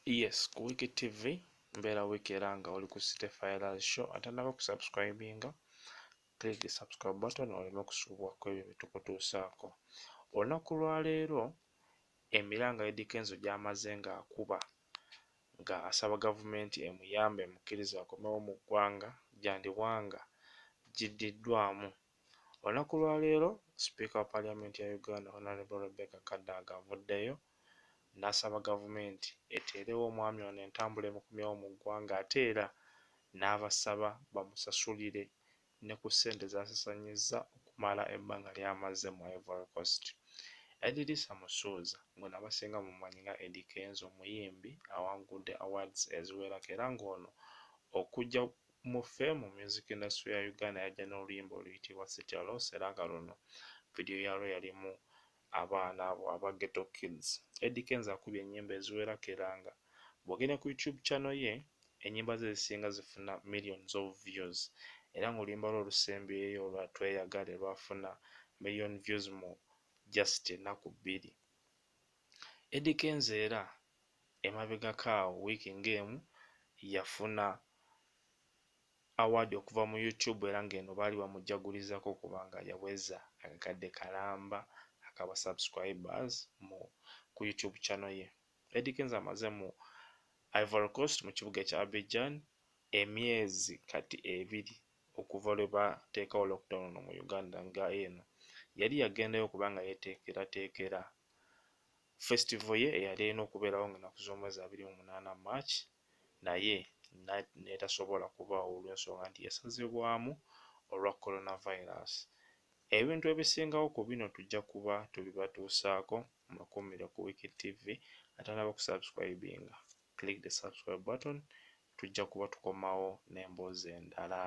Yes, ku Wiki TV mbeera Wiki era nga oli ku City Files Show. Atanaba kusubscribinga, click the subscribe button oleme kusuubwa ku ebyo bye tukutuusaako. Olunaku lwaleero emiranga Eddy Kenzo gy'amaze ng'akuba nga asaba gavumenti emuyambe emukkirize akomewo mu ggwanga gyandibwanga giddiddwamu. Olunaku lwaleero sipiika wa parliament ya Uganda Honorable Rebecca Kadaga avuddeyo n'asaba gavumenti eteerewo omwami ono entambula emukomyewo mu ggwanga ate era n'abasaba bamusasulire ne ku ssente z'asasanyizza okumala ebbanga ly'amaze mu Ivory Coast. Edirisa Musuuza ng'ono abasinga mumumanyi nga Eddy Kenzo muyimbi awangudde awards eziwerako era ng'ono okujja mu fame mu music industry ya Uganda yajja n'oluyimba oluyitibwa Sitya Loss era nga luno vidiyo yaalwo yalimu abaana abo aba Ghetto Kids. Eddy Kenzo akubye ennyimba eziwerako era nga bw'ogenda ku YouTube channel ye ennyimba ze ezisinga zifuna millions of views era ng'oluyimba lwe olusembyeyo olwa Tweyagale lwafuna million views mu just ennaku bbiri. Eddy Kenzo era emabegako awo wiiki ng'emu yafuna award okuva mu YouTube era ng'eno baali bamujjagulizaako kubanga yaweza akakadde kalamba akaba subscribers mu ku YouTube channel ye. Eddy Kenzo amaze mu Ivory Coast mu kibuga ekya Abidjan emyezi kati ebiri okuva lwe bateekawo lockdown ono mu Uganda nga eno yali yagendayo kubanga yeeteekerateekera festival ye eyali erina okubeerawo ng'ennaku z'omwezi 28 March naye n'etasobola kubaawo olw'ensonga nti yasazibwamu olwa coronavirus. Ebintu ebisingawo ku bino tujja kuba tubibatuusaako mubakuumire ku Wiki TV atanaba kusubscribinga click the subscribe button tujja kuba tukomawo n'emboozi endala.